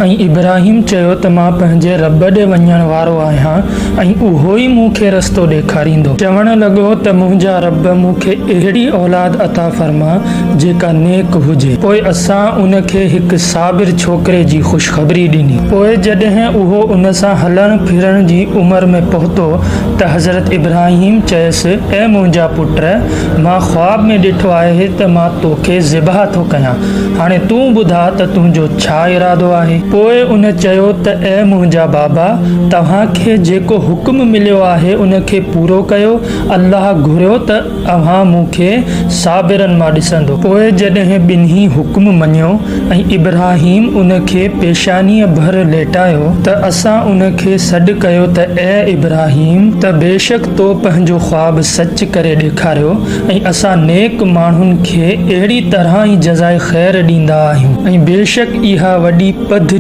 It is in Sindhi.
۽ ابراهيم چيو ته مان پنهنجي رب ڏي وڃڻ وارو آهيان ۽ اهو ئي مون کي رستو ڏيکاريندو. چوڻ لڳو ته منهنجا رب مون کي اهڙي اولاد عطا فرما جيڪا نيڪ هجي. پوء اسان ان کي هڪ صابر ڇوڪري جي خوشخبري ڏني. پوء جڏهن اهو ان سان هلڻ ڦرڻ جي عمر ۾ پهتو ته حضرت ابراهيم چيس، اي منهنجا پٽ! مان خواب ۾ ڏٺو آهي ته مان توکي ذبح ٿو ڪيان. هاڻي تون ٻڌاء ته تنهنجو ڇا ارادو آهي؟ پوء ان چيو ته اي منهنجا بابا! توهان کي جيڪو حڪم مليو آهي ان کي پورو ڪيو، الله گهريو ته اوهان مون کي صابرن مان ڏسندو. پوء جڏهن ٻنهي حڪم مڃيو ۽ ابراهيم ان کي پيشانيء ڀر ليٽايو ته اسان ان کي سڏ ڪيو ته اي ابراهيم! ته بيشڪ تو پنهنجو خواب سچ ڪري ڏيکاريو ۽ اسان نيڪ ماڻهن کي اهڙي طرح ئي جزاء خير ڏيندا آهيون ۽ بيشڪ اها وڏي پڌري.